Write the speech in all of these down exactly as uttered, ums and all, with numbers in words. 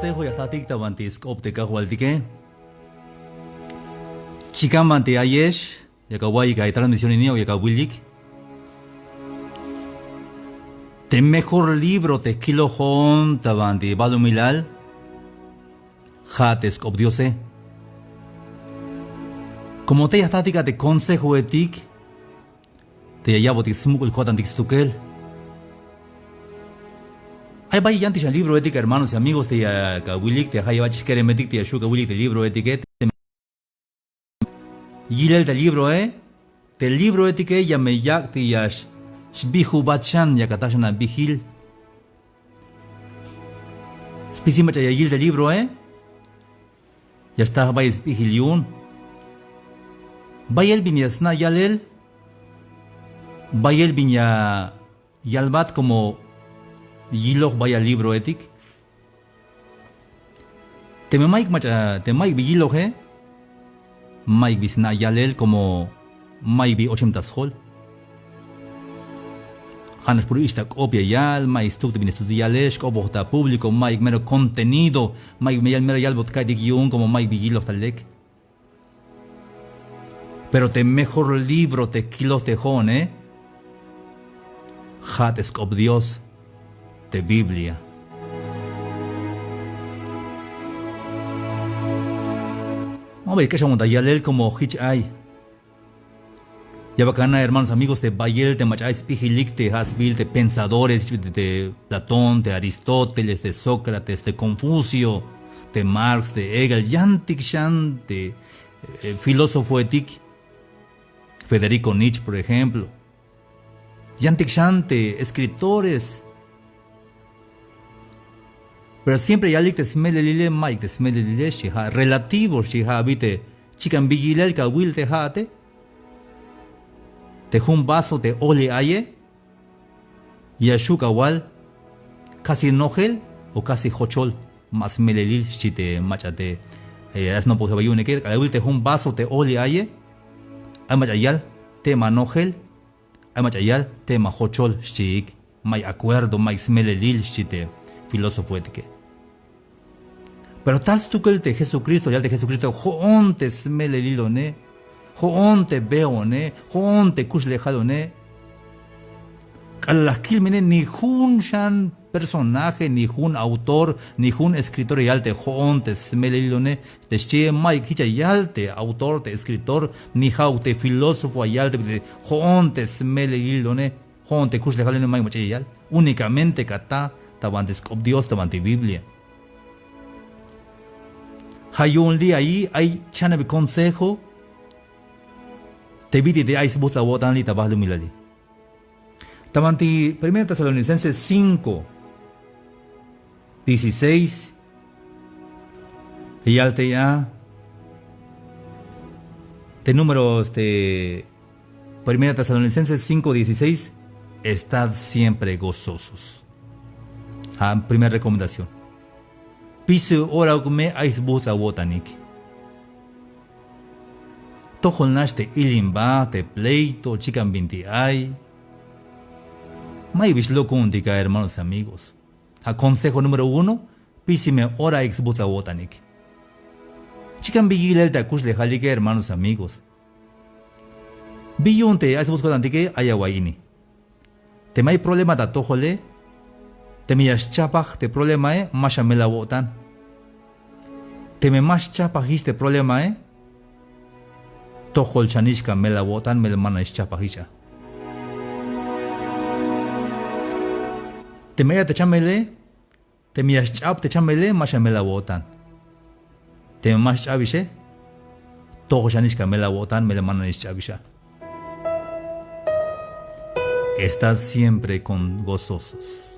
Consejo ya jtatik ta banti sk'op te Kajwaltike. Chikan banti ayex, yak awa'iyik a transmisión ini o yak awilik. Te mejor libro te kiloj jo'on ta banti balumilal, ja' te sk'op Diose. Como te ya jtatik a te consejoetik, te ya ya'botik smuk'ul ko'tantik stukel. Ay bay yantik xan libroetik, hermanos y amigos, te yak awilik, te ja' ya bach' xkeremetik, te ya xu' awilik te libroetike. Yilel te libroe, te libroetike ya me yak' te ya x-, xbijubat xan, yak ata xan abijil. Spisil mach'a ya yil te libroe, ya xta bayel sbijil yu'un. Bayel bin ya sna' yalel, bayel bin ya yalbat como yiloj bayal libroetik. Teme mayuk mach'a, te mayuk bi yiloje, mayuk bi sna' yalel como mayuk bi ochem ta sjol. Ja'nax puro ix ta k'op ya yal, mayuk stuk te bin ya stut yalel, xk'opoj ta público, mayuk mero contenido, mayuk mero yalbot ka'ytik yu'un como mayuk bi yiloj ta lek. Pero te mejor libro te kiloj te jo'one, ja' te sk'op Dios, te Biblia. Ma ba ya k'exanbon ta yalel como jich ay. Ya bal ana', hermanos, amigos, te bayel te mach'a ay sbijilik te ja' sbiil te pensadores, te, te Platón, te Aristóteles, te Sócrates, te Confucio, te Marx, te Hegel, yantik xan te, eh, filósofoetik, Federico Nietzsche, por ejemplo. Yantik xan te escritores. Pero siempre yalik te smelelile, mayuk te smelelile, xchi, ja' relativo, xchi, ja' abi te chikan bi yilel kawil te ja'ate. Te jun vaso te oli aye, ya xu' kawal casi nojel o casi jochol, ma smelelil, xchi te mach'a te, eh, ay snopoj Jehová yu'unike, k'alal awil te jun vaso te oli aye, ay mach'a yal, teme nojel, ay mach'a yal, teme jochol, xchiik. Mayuk acuerdo, mayuk smelelil, xchi te filósofoetike. Pero tal stukel te Jesucristo, yal te Jesucristo, jo'on te smelelilone, jo'on te beone, jo'on te kuxlejalone. K'alal la jkil mene, ni jun xan personaje, ni jun autor, ni jun escritor ya yal te jo'on te smelelilone. Te xchie, mayuk jich ya yal te autor, te escritor, ni ja'uk te filósofo ya yal te jo'on te smelelilone, jo'on te kuxlejalone, mayuk mach'a ya yal. Únicamente ka ta ta banti sk'op Dios, ta banti Biblia. Ja' yu'un li' ay, ay chaneb consejo te bit'il te ay sbuts' awo'tan li' ta balumilali. Ta banti Primera Tesalonicenses cinco, dieciséis, ya yal te a, te número, este, Primera Tesalonicenses cinco dieciséis, estad siempre gozosos. Ja' primer recomendación. Pisil orauk me ay sbuts' awo'tanik. Tojol nax te ilimba, te pleito, chikan binti ay. Mayuk bi xlok' ku'untik a, hermanos, amigos. Ja' consejo número uno, pisil me oraik sbuts' awo'tanik. Chikan bi yilel te akuxlejalike, hermanos, amigos. Bi yu'un te ay sbuts' ko'tantike, ay awa'iy ini. Teme ay problema ta atojole, teme ya xchapaj te problemae, ma xamel awo'tan. Teme ma xchapajix te problemae, tojol xanix ka mel awo'tan, melel ma nanix xchapajix a. Teme ay a te chamele, teme ya xch'ab te chamele, ma xamel awo'tan. Teme ma xch'abixe, tojol xanix ka mel awo'tan, melel ma nanix xch'abix a. Estad siempre con gozosos.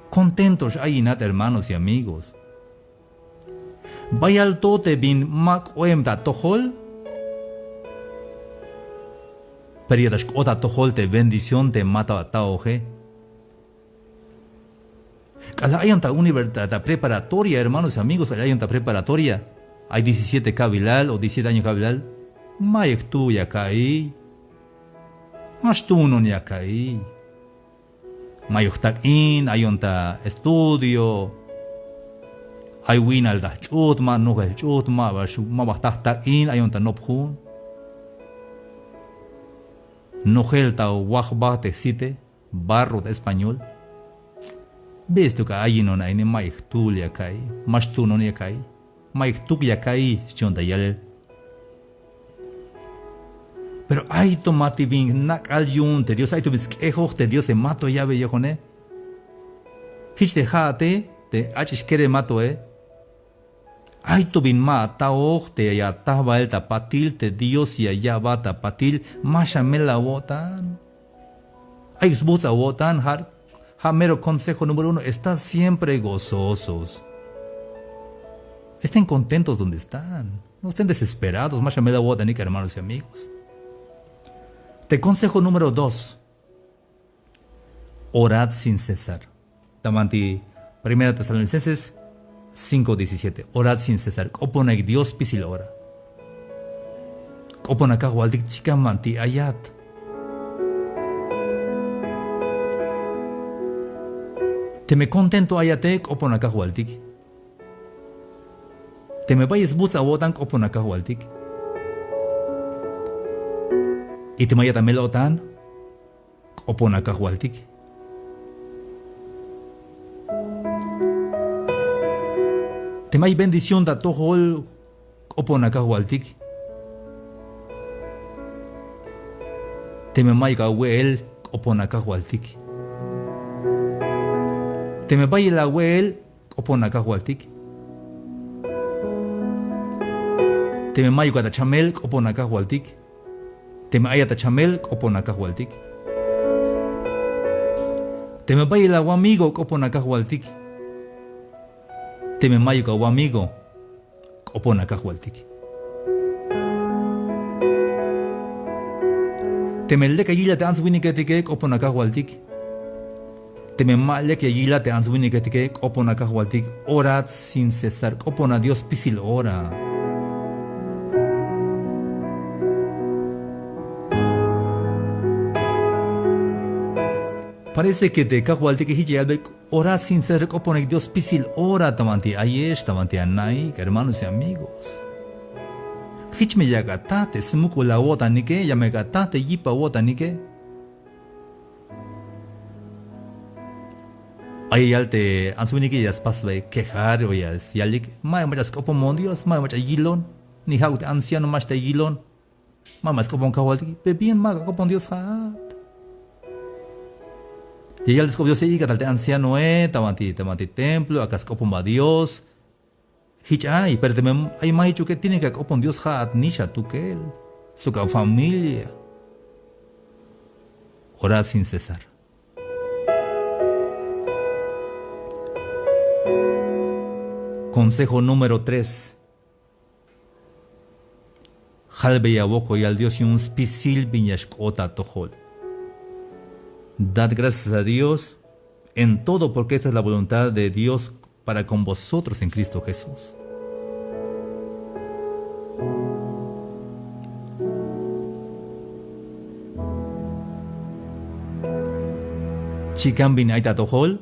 Contentos x'ayinat, hermanos y amigos. Bayal to te bin ma k'oem ta atojol, pero ya ta xk'ot ta atojol te bendición te ma ta ataoje. K'alal ayon ta univer-, ta, ta preparatoria, hermanos y amigos, k'alal ayon ta preparatoria, ay diecisiete ka'bilal o diecisiete años ka'bilal, mayuk jtu ya ka'iy. Ma xtuunon ya ka'iy. Mayuk jtak'in, ayon ta estudio. Ay wi'nal ta jch'ujt, ma nojel jch'ujt, ma ba xu-, ma ba jta jtak'in, ayon ta nop jun. Nojel ta waj jba te jsite, barro ta español. Bistuk a ayinon a ini, ma'yuk jtul ya ka'iy, ma xtsu'non ya ka'iy, ma'yuk jtuk ya ka'iy, xchion ta yalel. Pero ay to ma te bin nak'al yu'un te Dios, ay to bin sk'ejoj te Diose, ma to ya'beyojone. Jich te ja'ate, te ach'ix kerematoe. Ay to bin ma ataoj te ya ataj bael ta patil, te Dios ya ya'bat ta patil, ma xamel awo'tan. Ay sbuts' awo'tan, ja', ja' mero consejo número uno, están siempre gozosos. Estén contentos donde están. No estén desesperados, ma xamel awo'tanik, hermanos y amigos. Te consejo número dos, orad sin cesar. Ta banti Primera Tesalonicenses cinco diecisiete. Orad sin cesar. K'oponaik Dios spisil ora. K'opona Kajwaltik chikan banti ayat. Teme contento ayate, k'opona Kajwaltik. Teme bayel sbuts' awo'tan, k'opona Kajwaltik. Y teme ayat ta mel-o'tan, k'opona Kajwaltik. Teme ay bendición ta atojol, k'opona Kajwaltik. Teme ma'yuk awe'el, k'opona Kajwaltik. Teme bayel awe'el, k'opona Kajwaltik. Teme ma'yuk ata chamel, k'opona Kajwaltik. Teme ayat ta chamel, k'opona Kajwaltik. Teme bayel awamigo, k'opona Kajwaltik. Teme ma'yuk awamigo, k'opona Kajwaltik. Teme lek ya yilat te ants winiketike, k'opona Kajwaltik. Teme ma lek ya yilat te ants winiketike, k'opona Kajwaltik. Orad sin cesar. K'opona Dios spisil ora. Parece que te Kajwaltike jich ya yalbe, orad sin cesar, k'oponaik Dios spisil ora ta banti ayex, ta banti anaik, hermanos y amigos. Jich me yak ataj te smuk'ul awo'tanike, ya me yak ataj te yip awo'tanike. Ay ya yal te ants winike, ya spas bael quejar o ya yalik, ma'yuk mach'a sk'opomon Dios, ma'yuk mach'a yilon, ni ja'uk te anciano mach'a ta yilon. Ma'yuk ma sk'opon Kajwaltik, pe bien, ma'yuk ak'opon Dios ja'at. Ya yal te sk'op Diose, ik'a tal te ancianoe, ta banti, ta banti templo, ak'a sk'oponba Dios. Jich ay, pero teme ay ma jichuke, tiene que ak'opon Dios ja'at nix atukel, sok afamilia. Orad sin cesar. Consejo número tres. Jalbeya wokol yal Dios yu'un spisil bin ya xk'ot ta atojol. Dad gracias a Dios en todo, porque esta es la voluntad de Dios para con vosotros en Cristo Jesús. Chikan bin ay ta atojol,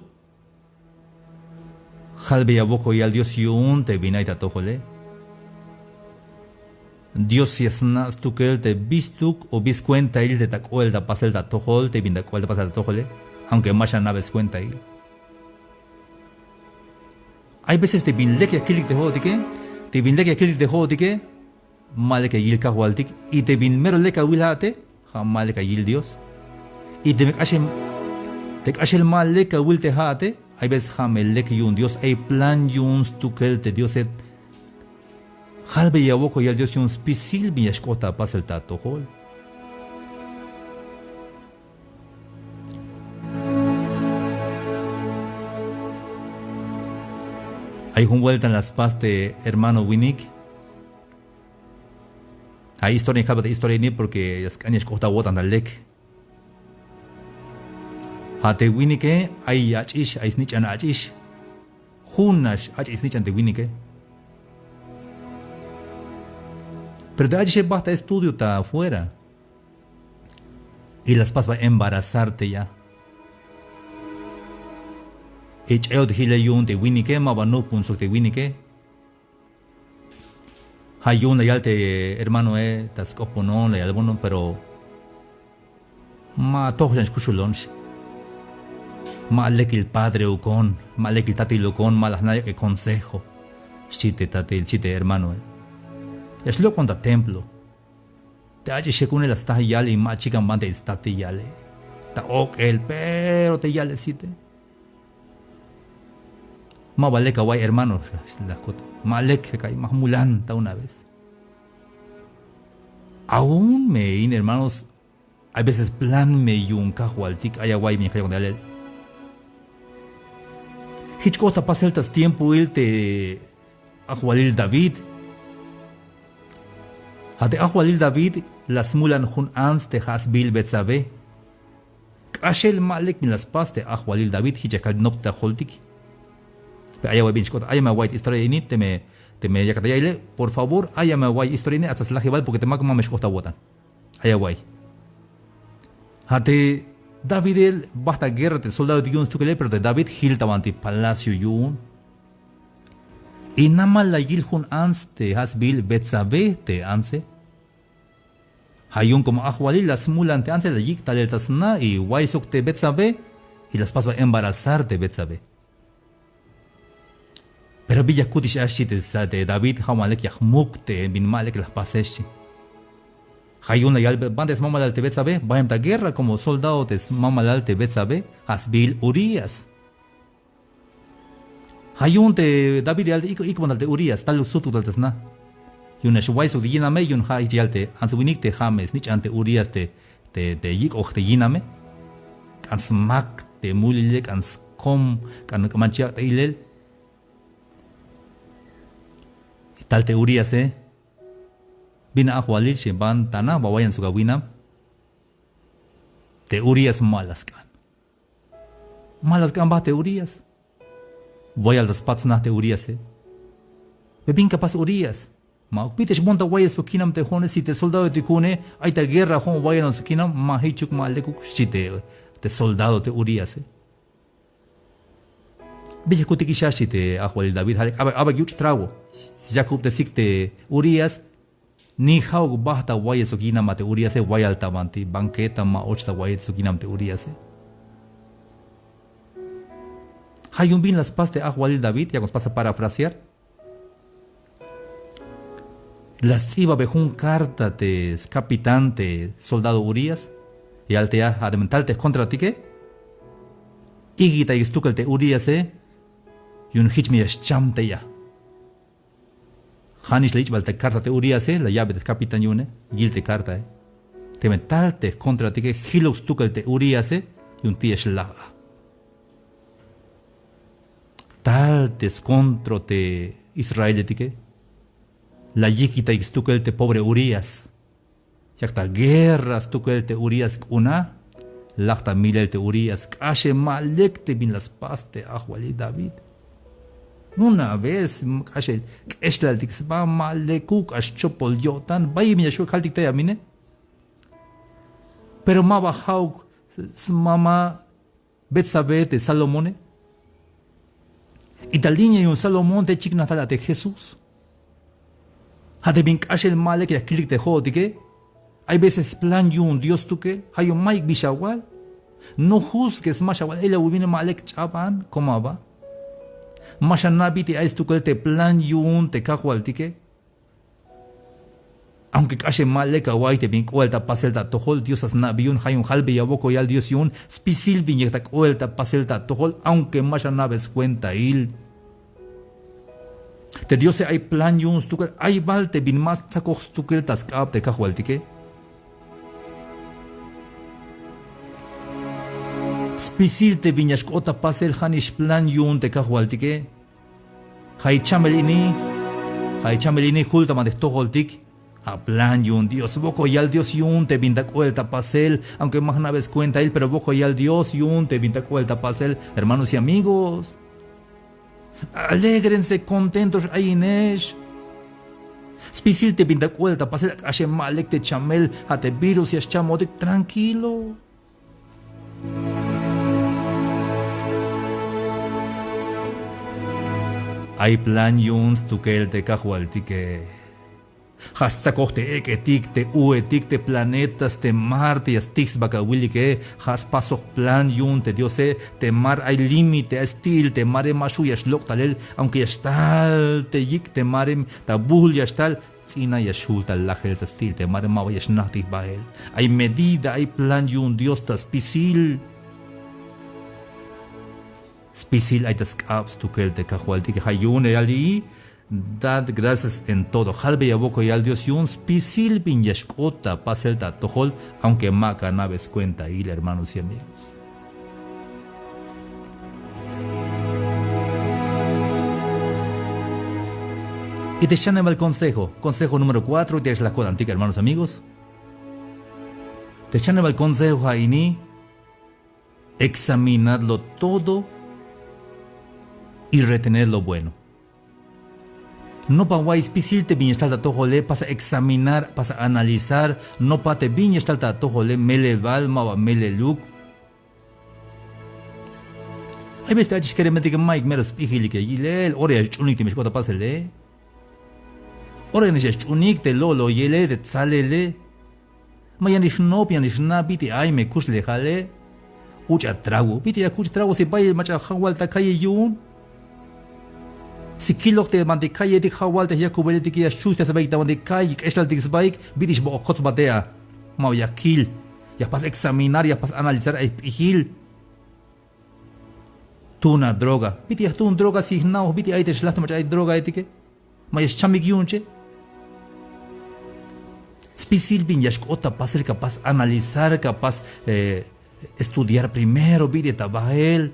jalbeya wokol yal Dios yu'un te bin ay ta atojole. Dios ya sna' stukel te bistuk o bi skuentail te ta k'oel ta pasel ta atojol, te bin ta k'oel ta pasel ta atojole, aunque ma xana'be skuentail. Hay veces te bin lek ya kiltik te jo'otike, te bin lek ya kiltik te jo'otike, ma lek ya yil Kajwaltik, y te bin mero lek awil ja'ate, ja' ma lek ya yil Dios. Y teme k'axel, te k'axel ma lek awil te ja'ate, hay veces ja' me lek yu'un Dios, ay plan yu'un stukel te Diose. Jalbeya wokol yal Dios yu'un spisil bin ya xk'ot ta pasel ta atojol. Ay jun vuelta la spas te hermano winik. Ay historia, ya kalbat te historia ini porque ya sk'an ya xk'ot ta awo'tan ta lek. Ja' te winike ay ach'ix, ay snich'an ach'ix. Junax ach'ix snich'an te winike. Pero te ach'ixe bajt ta estudio ta afuera. Y la spas bael embarazar te ya. Ich'ayot jilel yu'un te winike, ma ba nujpun sok te winike. Ja' yu'un la yal te hermanoe, ta sk'oponon la yalbonon, pero ma toj xan xkuxulon, xchi. Ma lekil padreukon, ma lekil tatilukon, ma la jna' yak'el consejo, xchi te tatil, xchi te hermanoe. Ya xlok'on ta templo. Te ach'ixekunex la sta yal y ma chikan banti stat te yale. Ta ok'el, pero te yale site. Ma ba lek awa'iy hermano, la jkut. Ma lek, ka'y ma jmulan ta una vez. Aún me in hermanos, hay veces plan me yu'un Kajwaltik, ay awa'iy bin jayok ta yalel. Jich k'ot ta pasel ta stiempoil te ajwalil David. Ja' te ajwalil David la smulan jun ants te ja' sbiil Betsabé. K'axel ma lek bin la spas te ajwalil David, jich ya kal nop ta joltik. Pero ay awa'iy bin xk'ot, ay me awa'iy historia ini, teme, teme yakat ta ya'ile, por favor, ay me awa'iy historia ini hasta slajibal, porque te mak ma me xk'ot ta awo'tan. Ay awa'iy. Ja' te Davide bajt ta guerra te soldadotik yu'un stukele, pero te David jil ta banti palacio yu'un. Y namal la yil jun ants te ja' sbiil Betsabé te antse. Ja' yu'un como ajwalil la smulan te antse, la yik' talel ta sna y way sok te Betsabé, y la spas ba embarazar te Betsabé. Pero bi ya jkutix a, xchi te, te David, ja' ma lek ya jmuk te bin ma lek la jpase, xchi. Ja' yu'un la yal banti smamalal te Betsabé, baem ta guerra como soldado te smamalal te Betsabé, ja' sbiil Urías. Ja' yu'un te David ya yal, ik'bon tal te Urías, tal sujtuk tal te sna. Yu'un nax way sok te yiname, yu'un ja' jich ya yal te ants winik te ja' me snich'an te Urías te, te, te yik'oj te yiname. K'an smak te mulile, k'an skom, k'an, k'an manch yak' ta ilel. Tal te Uríase, bin a ajwalil, xi, ban ta na, ba wayan sok awinam. Te Urías ma la sk'an. Ma la sk'an ba te Urías. Wayal ta spat sna te Uríase. Pero bin ka pas Urías. Ma'uk, bit'il xboon ta wayel sok kinam te jo'one, si te soldadoetik ku'une ay ta guerra, jo'on wayanon sok kinam, ma jichuk, ma lekuk, xchi te, te soldado te Uríase. Bi ya jkutikix a, xchi te ajwalil David, ja' lek, aba, aba yuch' trago. Ya kubtesik te Urías, ni ja'uk bajt ta wayel sok yinam a te Uríase, wayal ta banti banqueta ma och ta wayel sok yinam te Uríase. Ja' yu'un bin la spas te ajwalil David, yakon spas a parafrasear. La sts'ibabe jun carta te scapitán te soldado Urías, yal te a, ja' teme tal te jcontratike, ik'itayik stukel te Uríase, yu'un jich me ya xcham tey a. Ja'nix la yich' bal te carta te Uríase, la ya'be te scapitán yu'une, yil te cartae. Teme tal te jcontratike jiluk stukel te Uríase, yu'un tey ya xlaj a. Tal te scontra te israeletike, la yikitayik stukel te pobre Urías. Yak ta guerra stukel te Urías, k'una, laj ta milel te Urías, k'axem ma lek te bin la spas te ajwalil David. Una vez, k'axel k'exlaltik sba, ma lekuk, k'ax chopol yo'tan, bay bin ya xju' kaltik tey a mine. Pero ma ba ja'uk smama Betsabé te Salomone. Y ta línea yu'un Salomón te chiknaj tal a te Jesús. Ja' te bin k'axel ma lek ya kiltik te jo'otike. Hay veces plan yu'un Dios stukel, ja' yu'un mayuk bi xawal. No juzgues, ma xawal, ay la awil bin ma lek ch'aban, como aba. Ma xana' bit'il ay stukel te plan yu'un te Kajwaltike. Aunque k'axem ma lek awa'iy te bin k'oel ta pasel ta atojol, Dios a sna'be yu'un, ja' yu'un jalbeya wokolyal Dios yu'un spisil bin yak ta k'oel ta pasel ta atojol, aunque ma xana'be skuentail. Te Diose ay plan yu'un stukel, ay bal te bin ma stsakoj stukel ta sk'ab te Kajwaltike. Spisil te bin ya xk'ot ta pasel ja'nix plan yu'un te Kajwaltike. Ja' i chamel ini, ja' i chamel ini jul ta banti jtojoltik. Ja' plan yu'un Dios, wokolyal Dios yu'un te bin ta k'oel ta pasel, aunque ma jna'be skuentail, pero wokolyal Dios yu'un te bin ta k'oel ta pasel, hermanos y amigos. Alégrense, contentos ayinex. Spisil te bin ta k'oel ta pasel, k'axem ma lek te chamel, ja' te virus ya xchamotik, tranquilo. Ay plan yu'un stukel te Kajwaltike. Ja' stsakoj te ek'etik, te u'etik, te planetas, te mar te ya stij sba kawilike. Ja' spasoj plan yu'un te Diose. Te mar ay límite, ay sti'il te mare, ma xju' ya xlok' talel, aunque ya xtal te yik' te mare, ta bujul ya xtal, ts'ina ya xjul ta lajel ta sti'il te mare, ma ba ya xnajtij bael. Ay medida, ay plan yu'un Dios ta spisil. Spisil ay ta sk'ab stukel te Kajwaltike. Ja' yu'un ya yal i, dad gracias en todo. Jalbeya wokol yal Dios yu'un spisil bin ya xk'ot ta pasel ta atojol, aunque ma ka na'be skuentail, hermanos y amigos. Y te xchanebal consejo, consejo número cuatro, te ya xlaj ko'tantik, hermanos, amigos. Te xchanebal consejo ja' ini: examinadlo todo y retened lo bueno. Nopa wa'iy spisil te bin ya xtal ta atojole, pasa examinar, pasa analizar nopa te bin ya xtal ta atojole, melel bal ma ba meleluk. Ay veces te ach'ix keremetike ma'yuk mero sp'ijilike yilel, ora ya xch'unik teme xk'ot ta pasele. Ora ya xch'unik te lo'loyele, te tsalele. Ma yanix jnop, yanix jna' bit'il ay me kuxlejale. Uch'a trago, bit'il ya kuch' trago si bayel mach'a jawal ta calle yu'un. Si kiloj te banti calletik jawal te yakubeletik ya xchux te sbaik ta banti calle, k'exlaltik sbaik, bit'il xbok'oj kotsbate a. Ma ba ya kil, ya jpas examinar, ya jpas analizar ay jp'ijil. Tuun a droga, bit'il ya jtuun droga si jna'oj bit'il ay te xlaj te mach'a ay drogaetike. Ma ya xchamik yu'un che. Spisil bin ya xk'ot ta pasel, ka pas analizar, ka pas, eh, estudiar primero bit'il ta bael.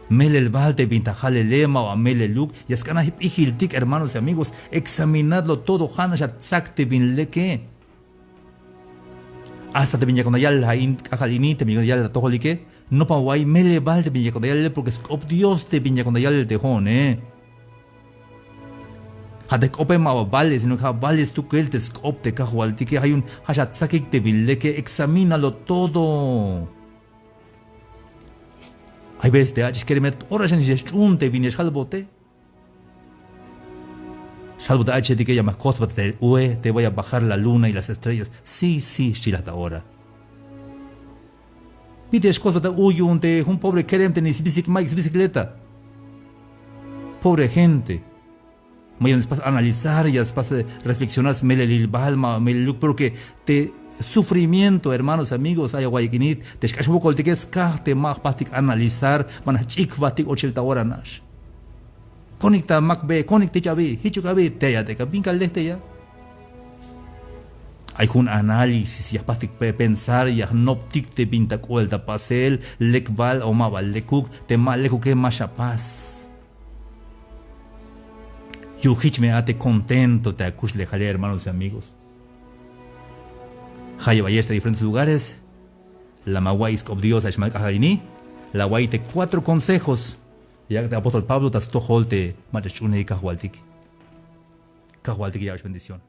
Melel bal te bin ta jalele ma ba meleluk, ya sk'an ay jp'ijiltik, hermanos y amigos, examinadlo todo, ja' nax atsak te bin leke. Hasta te bin yakon ta yal a in k'ajk'al ini, te bin yakon ta yal a tojolike, nopa wa'iy melel bal te bin yakon ta yalele, porque sk'op Dios te bin yakon ta yalel te jo'one. Ja' te jk'ope ma ba vale, sino que ja' vale stukel te sk'op te Kajwaltike. Ja' yu'un ja' xatsakik te bin leke, examínalo todo. Ay veces te ach'ix keremet ora xan ya xch'uun te bin ya xjalbote. Xjalbot te ach'ixetike, ya me jkojsbat te ue, te voy a bajar la luna y las estrellas. Sí, sí, xchi la ta ora. Bit'il ya xkojsbat ta u yu'un te jun pobre kerem te ni sbicicleta, ma'yuk sbicicleta. Pobre gente. Ma ya spas analizar, ya spas, eh, reflexionar smelelil bal ma meleluk, porque te sufrimiento, hermanos, amigos, ay awa'iyik ini, te xk'ax wokoltike skaj te ma jpastik analizar, ma jch'ik jbatik ochel ta ora nax. Konik ta mak be, konik te ch'abi, jichuk abi, teya te ka bin ka lej teya. Ay jun análisis, ya jpastik pe-, pensar, ya jnoptik te bin ta k'oel ta pasel, lek bal o ma ba lekuk, te ma lekuke ma xapas. Yu'un jich me a te contento te akuxlejale, hermanos y amigos. Ja' ya ayex ta diferentes lugares, la me awa'iy sk'op Dios a xmal k'ajk'al ini, la awa'iy te cuatro consejos ya yak' te apóstol Pablo ta stojol te mach'a xch'unej Kajwaltik. Kajwaltik ya ach bendición.